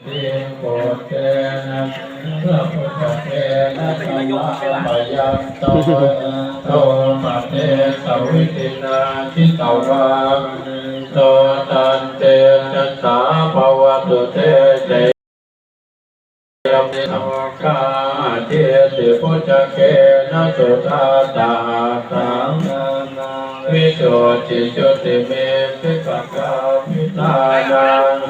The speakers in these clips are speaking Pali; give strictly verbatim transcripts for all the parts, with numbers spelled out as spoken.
Buddhena sarabhujagena damāpayanto iddhūpadesavidhinā jitavā munindo taṃ tejasā bhavatu te jayamaṅgalāni. Dīghajjubakābhidhibhujagena sudaṭṭhahatthaṃ visuddhijutimiddhibakābhidhānaṃ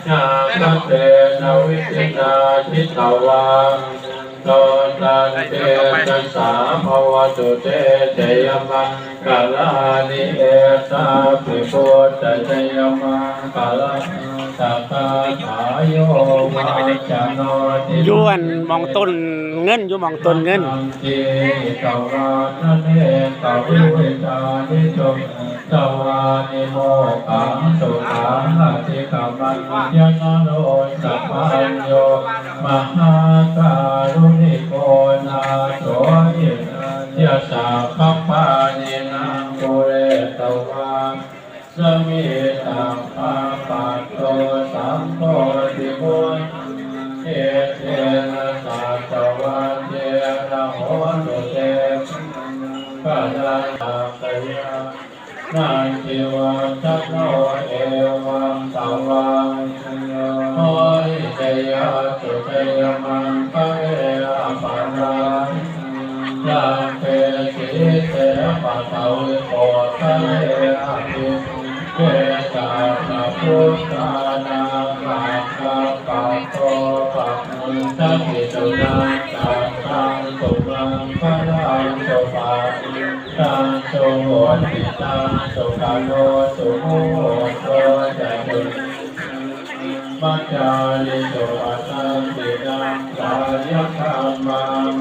ñāṇāgadena vidhinā jitavā munindo taṃ tejasā bhavatu te jayamaṅgalāni. Etāpi buddhajayamaṅgalaaṭṭhagāthā yo vācano ຢູ່ອັນໝ່ອງຕົ້ນເງິນ ຢູ່ໝ່ອງຕົ້ນເງິນ hitvānanekavividhāni cupaddavāni mokkhaṃ sukhaṃ adhigameyya naro sapañño. Mahākāruṇiko nātho hitāya sabbapāṇinaṃ pūretvā pāramī sabbā patto sambodhimuttamaṃ. Etena saccavajjena hotu te jayamaṅgalaṃ. Sakyānaṃ nandivaḍḍhano evaṃ tvaṃ vijayo hohi jayassu jayamaṅgale. Aparājitapallaṅke sīse paṭhavipokkhare abhiseke sabbabuddhānaṃ aggappatto pamodati. Sunakkhattaṃ sumaṅgalaṃ supabhātaṃ suhuṭṭhitaṃ sukhaṇo sumuhutto ca suyiṭṭhaṃ brahmacārisu padakkhiṇaṃ kāyakammaṃ